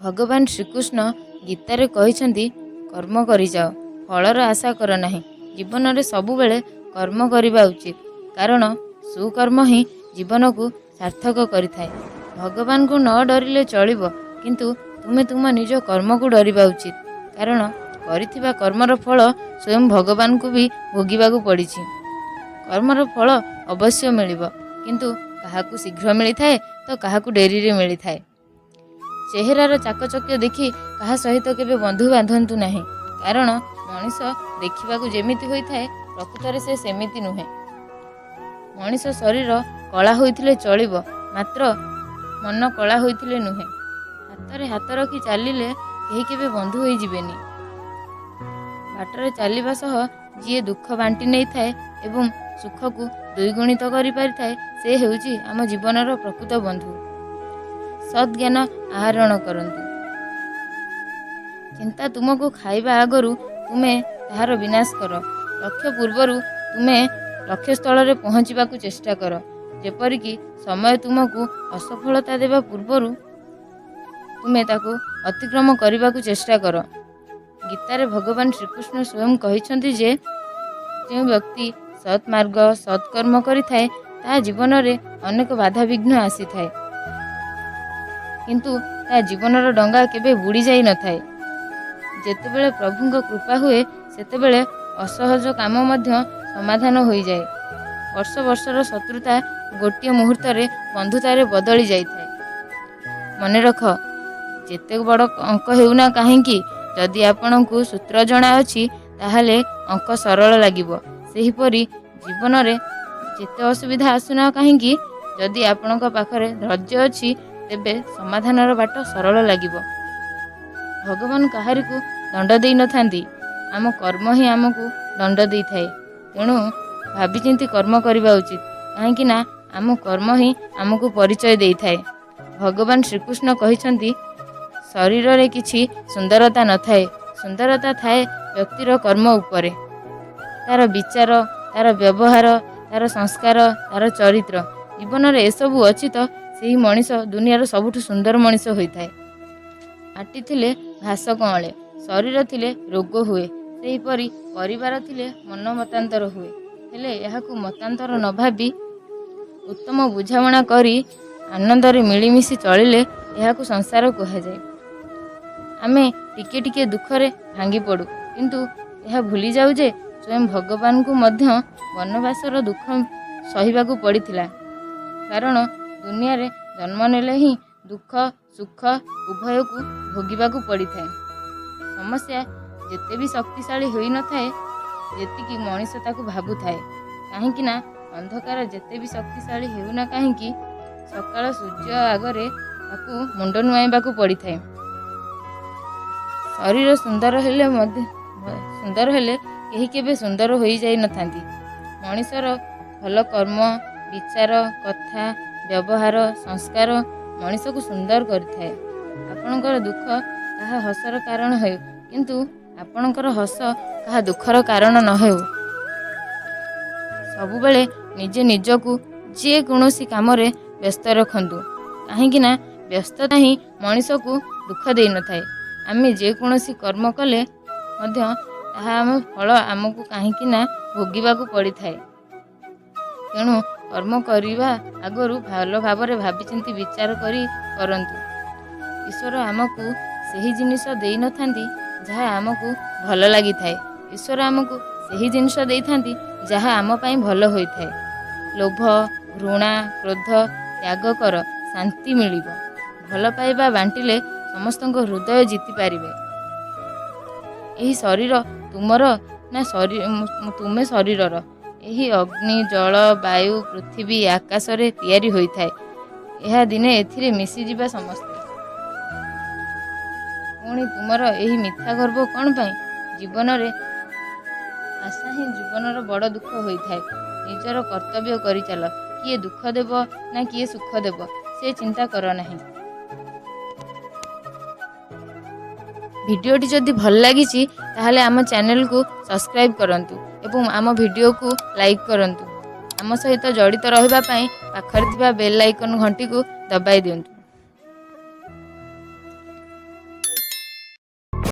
ଭଗବାନ ଶ୍ରୀକୃଷ୍ଣ ଗୀତାରେ କହିଛନ୍ତି, କର୍ମ କରିଯାଅ, ଫଳର ଆଶା କର ନାହିଁ। ଜୀବନରେ ସବୁବେଳେ କର୍ମ କରିବା ଉଚିତ, କାରଣ ସୁକର୍ମ ହିଁ ଜୀବନକୁ ସାର୍ଥକ କରିଥାଏ। ଭଗବାନଙ୍କୁ ନ ଡରିଲେ ଚଳିବ, କିନ୍ତୁ ତୁମେ ତୁମ ନିଜ କର୍ମକୁ ଡରିବା ଉଚିତ, କାରଣ କରିଥିବା କର୍ମର ଫଳ ସ୍ୱୟଂ ଭଗବାନଙ୍କୁ ବି ଭୋଗିବାକୁ ପଡ଼ିଛି। କର୍ମର ଫଳ ଅବଶ୍ୟ ମିଳିବ, କିନ୍ତୁ କାହାକୁ ଶୀଘ୍ର ମିଳିଥାଏ ତ କାହାକୁ ଡେରିରେ ମିଳିଥାଏ। ଚେହେରାର ଚାକଚକ୍ୟ ଦେଖି କାହା ସହିତ କେବେ ବନ୍ଧୁ ବାନ୍ଧନ୍ତୁ ନାହିଁ, କାରଣ ମଣିଷ ଦେଖିବାକୁ ଯେମିତି ହୋଇଥାଏ, ପ୍ରକୃତରେ ସେ ସେମିତି ନୁହେଁ। ମଣିଷ ଶରୀର କଳା ହୋଇଥିଲେ ଚଳିବ, ମାତ୍ର ମନ କଳା ହୋଇଥିଲେ ନୁହେଁ। ହାତରେ ହାତ ରଖି ଚାଲିଲେ କେହି କେବେ ବନ୍ଧୁ ହୋଇଯିବେନି। ବାଟରେ ଚାଲିବା ସହ ଯିଏ ଦୁଃଖ ବାଣ୍ଟି ନେଇଥାଏ ଏବଂ ସୁଖକୁ ଦ୍ୱିଗୁଣିତ କରିପାରିଥାଏ, ସେ ହେଉଛି ଆମ ଜୀବନର ପ୍ରକୃତ ବନ୍ଧୁ। ସତ୍ ଜ୍ଞାନ ଆହରଣ କରନ୍ତୁ। ଚିନ୍ତା ତୁମକୁ ଖାଇବା ଆଗରୁ ତୁମେ ତାହାର ବିନାଶ କର। ଲକ୍ଷ୍ୟ ପୂର୍ବରୁ ତୁମେ ଲକ୍ଷ୍ୟସ୍ଥଳରେ ପହଞ୍ଚିବାକୁ ଚେଷ୍ଟା କର। ଯେପରିକି ସମୟ ତୁମକୁ ଅସଫଳତା ଦେବା ପୂର୍ବରୁ ତୁମେ ତାକୁ ଅତିକ୍ରମ କରିବାକୁ ଚେଷ୍ଟା କର। ଗୀତାରେ ଭଗବାନ ଶ୍ରୀକୃଷ୍ଣ ସ୍ୱୟଂ କହିଛନ୍ତି ଯେ ଯେଉଁ ବ୍ୟକ୍ତି ସତ୍ ମାର୍ଗ, ସତ୍କର୍ମ କରିଥାଏ, ତା ଜୀବନରେ ଅନେକ ବାଧାବିଘ୍ନ ଆସିଥାଏ, କିନ୍ତୁ ତା ଜୀବନର ଡଙ୍ଗା କେବେ ବୁଡ଼ି ଯାଇନଥାଏ। ଯେତେବେଳେ ପ୍ରଭୁଙ୍କ କୃପା ହୁଏ, ସେତେବେଳେ ଅସହଜ କାମ ମଧ୍ୟ ସମାଧାନ ହୋଇଯାଏ। ବର୍ଷ ବର୍ଷର ଶତ୍ରୁତା ଗୋଟିଏ ମୁହୂର୍ତ୍ତରେ ବନ୍ଧୁତାରେ ବଦଳି ଯାଇଥାଏ। ମନେ ରଖ, ଯେତେ ବଡ଼ ଅଙ୍କ ହେଉନା କାହିଁକି, ଯଦି ଆପଣଙ୍କୁ ସୂତ୍ର ଜଣା ଅଛି, ତାହେଲେ ଅଙ୍କ ସରଳ ଲାଗିବ। ସେହିପରି ଜୀବନରେ ଯେତେ ଅସୁବିଧା ଆସୁନା କାହିଁକି, ଯଦି ଆପଣଙ୍କ ପାଖରେ ଧୈର୍ଯ୍ୟ ଅଛି, ତେବେ ସମାଧାନର ବାଟ ସରଳ ଲାଗିବ। ଭଗବାନ କାହାରିକୁ ଦଣ୍ଡ ଦେଇନଥାନ୍ତି, ଆମ କର୍ମ ହିଁ ଆମକୁ ଦଣ୍ଡ ଦେଇଥାଏ। ତେଣୁ ଭାବିଚିନ୍ତି କର୍ମ କରିବା ଉଚିତ, କାହିଁକି ନା ଆମ କର୍ମ ହିଁ ଆମକୁ ପରିଚୟ ଦେଇଥାଏ। ଭଗବାନ ଶ୍ରୀକୃଷ୍ଣ କହିଛନ୍ତି, ଶରୀରରେ କିଛି ସୁନ୍ଦରତା ନଥାଏ, ସୁନ୍ଦରତା ଥାଏ ବ୍ୟକ୍ତିର କର୍ମ ଉପରେ। ତାର ବିଚାର, ତାର ବ୍ୟବହାର, ତାର ସଂସ୍କାର, ତାର ଚରିତ୍ର। ଜୀବନରେ ଏସବୁ ଅଛି ତ ସେହି ମଣିଷ ଦୁନିଆର ସବୁଠୁ ସୁନ୍ଦର ମଣିଷ ହୋଇଥାଏ। ମାଟି ଥିଲେ ଘାସ କଅଁଳେ, ଶରୀର ଥିଲେ ରୋଗ ହୁଏ, ସେହିପରି ପରିବାର ଥିଲେ ମନ ମତାନ୍ତର ହୁଏ। ହେଲେ ଏହାକୁ ମତାନ୍ତର ନ ଭାବି ଉତ୍ତମ ବୁଝାମଣା କରି ଆନନ୍ଦରେ ମିଳିମିଶି ଚଳିଲେ ଏହାକୁ ସଂସାର କୁହାଯାଏ। ଆମେ ଟିକେ ଟିକେ ଦୁଃଖରେ ଭାଙ୍ଗି ପଡ଼ୁ, କିନ୍ତୁ ଏହା ଭୁଲିଯାଉ ଯେ ସ୍ୱୟଂ ଭଗବାନଙ୍କୁ ମଧ୍ୟ ବନବାସର ଦୁଃଖ ସହିବାକୁ ପଡ଼ିଥିଲା, କାରଣ ଦୁନିଆରେ ଜନ୍ମ ନେଲେ ହିଁ ଦୁଃଖ ସୁଖ ଉଭୟକୁ ଭୋଗିବାକୁ ପଡ଼ିଥାଏ। ସମସ୍ୟା ଯେତେ ବି ଶକ୍ତିଶାଳୀ ହୋଇନଥାଏ, ଯେତିକି ମଣିଷ ତାକୁ ଭାବୁଥାଏ, କାହିଁକି ନା ଅନ୍ଧକାର ଯେତେ ବି ଶକ୍ତିଶାଳୀ ହେଉନା କାହିଁକି, ସକାଳ ସୂର୍ଯ୍ୟ ଆଗରେ ତାକୁ ମୁଣ୍ଡ ନୁଆଇବାକୁ ପଡ଼ିଥାଏ। ଶରୀର ସୁନ୍ଦର ହେଲେ ମଧ୍ୟ ସୁନ୍ଦର ହେଲେ କେହି କେବେ ସୁନ୍ଦର ହୋଇଯାଇନଥାନ୍ତି। ମଣିଷର ଭଲ କର୍ମ, ବିଚାର, କଥା, ବ୍ୟବହାର, ସଂସ୍କାର ମଣିଷକୁ ସୁନ୍ଦର କରିଥାଏ। ଆପଣଙ୍କର ଦୁଃଖ କାହା ହସର କାରଣ ହେଉ, କିନ୍ତୁ ଆପଣଙ୍କର ହସ କାହା ଦୁଃଖର କାରଣ ନ ହେଉ। ସବୁବେଳେ ନିଜେ ନିଜକୁ ଯେକୌଣସି କାମରେ ବ୍ୟସ୍ତ ରଖନ୍ତୁ, କାହିଁକି ନା ବ୍ୟସ୍ତତା ହିଁ ମଣିଷକୁ ଦୁଃଖ ଦେଇନଥାଏ। ଆମେ ଯେକୌଣସି କର୍ମ କଲେ ମଧ୍ୟ ତାହା ଆମ ଫଳ ଆମକୁ କାହିଁକି ନା ଭୋଗିବାକୁ ପଡ଼ିଥାଏ। ତେଣୁ କର୍ମ କରିବା ଆଗରୁ ଭଲ ଭାବରେ ଭାବିଚିନ୍ତି ବିଚାର କରି କରନ୍ତୁ। ଈଶ୍ୱର ଆମକୁ ସେହି ଜିନିଷ ଦେଇନଥାନ୍ତି ଯାହା ଆମକୁ ଭଲ ଲାଗିଥାଏ, ଈଶ୍ୱର ଆମକୁ ସେହି ଜିନିଷ ଦେଇଥାନ୍ତି ଯାହା ଆମ ପାଇଁ ଭଲ ହୋଇଥାଏ। ଲୋଭ, ଘୃଣା, କ୍ରୋଧ ତ୍ୟାଗ କର, ଶାନ୍ତି ମିଳିବ। ଭଲ ପାଇବା ବାଣ୍ଟିଲେ ସମସ୍ତଙ୍କ ହୃଦୟ ଜିତିପାରିବେ। ଏହି ଶରୀର ତୁମର ନା ତୁମେ ଶରୀରର? ଏହି ଅଗ୍ନି, ଜଳ, ବାୟୁ, ପୃଥିବୀ, ଆକାଶରେ ତିଆରି ହୋଇଥାଏ। ଏହା ଦିନେ ଏଥିରେ ମିଶିଯିବା ସମସ୍ତେ। ପୁଣି ତୁମର ଏହି ମିଥ୍ୟା ଗର୍ବ କ'ଣ ପାଇଁ? ଜୀବନରେ ଆଶା ହିଁ ଜୀବନର ବଡ଼ ଦୁଃଖ ହୋଇଥାଏ। ନିଜର କର୍ତ୍ତବ୍ୟ କରିଚାଲ। କିଏ ଦୁଃଖ ଦେବ ନା କିଏ ସୁଖ ଦେବ, ସେ ଚିନ୍ତା କର ନାହିଁ। ଭିଡ଼ିଓଟି ଯଦି ଭଲ ଲାଗିଛି, ତାହେଲେ ଆମ ଚ୍ୟାନେଲକୁ ସବସ୍କ୍ରାଇବ୍ କରନ୍ତୁ ଏବଂ ଆମ ଭିଡ଼ିଓକୁ ଲାଇକ୍ କରନ୍ତୁ। ଆମ ସହିତ ଜଡ଼ିତ ରହିବା ପାଇଁ ପାଖରେ ଥିବା ବେଲ୍ ଆଇକନ୍ ଘଣ୍ଟିକୁ ଦବାଇ ଦିଅନ୍ତୁ।